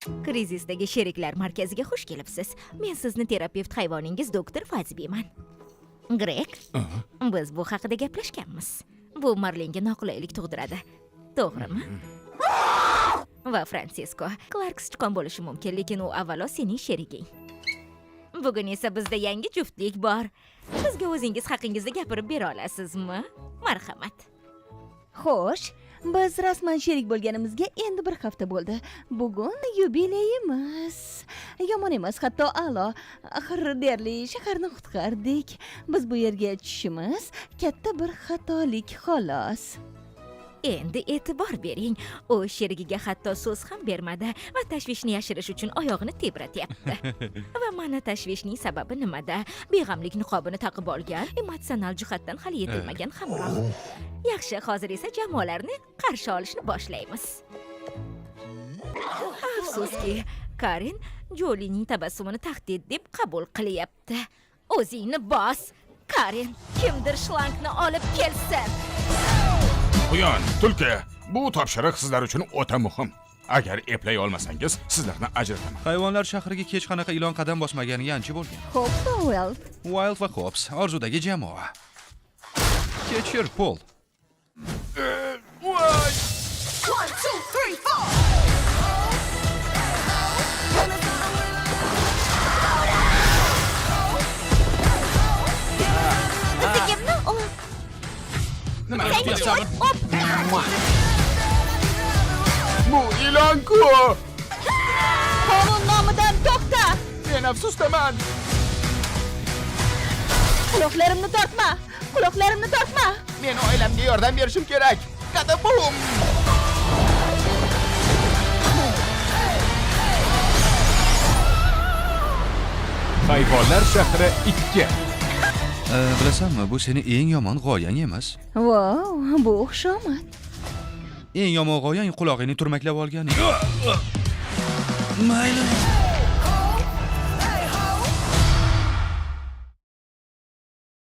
Krizisdagi sheriklar markaziga xush kelibsiz. Men sizni terapevt hayvoningiz doktor Fazbiman. Greg, biz bu haqida gaplashganmiz. Bu Marlenga noqulaylik tug'diradi. To'g'rimi? Va Fransisko, Klark sichqon bo'lishi mumkin, lekin u avvalo sening sheriging. Bugun esa bizda yangi juftlik bor. Bizga o'zingiz haqingizda gapirib bera olasizmi? Marhamat. Xo'sh, biz rasman sherik bo'lganimizga endi bir hafta bo'ldi. Bugun yubileyimiz. Yomon emas, hatto a'lo. Axir deyarli shaharni qutqardik. Biz bu yerga tushishimiz katta bir xatolik xolos. Endi e'tibor bering. U sherigiga hatto so'z ham bermadi va tashvishni yashirish uchun oyog'ini tebratyapti. Va mana tashvishning sababi nimada? Beg'amlik niqobini taqib olgan, emotsional jihatdan hali yetilmagan hamroh. Yaxshi, hozir esa jamoalarni qarshi olishni boshlaymiz. Afsuski, Karin Jolining tabassumini tahdid deb qabul qilyapti. O'zingni bos. Karin, kimdir shlangni olib kelsin. Quyon, tulki, bu topshiriq sizlar uchun o'ta muhim. Agar eplay olmasangiz, sizlarni ajrataman. Hayvonlar shahriga hech qanaqa ilon qadam bosmaganiga ancha bo'lgan. Hobbs va Ueld. Wild va Hobbs orzudagi jamoa. Kechir, Pol. Voy! 1, 2, 3, 4. Qizigimni ol. Nima Sen kutyapsan? Op. Bu ilon-ku! Qonun nomidan to'xta! Men afsusdaman. Quloqlarimni tortma! Quloqlarimni tortma! Men oilamga yordam berishim kerak. Kadabum! Hayvonlar shahri 2. Bilasanmi, bu seni eng yomon g'oyang emas. Vau, bu xushomad. Eng yomon g'oyang qulog'ingni turmaklab olganing. Mayli.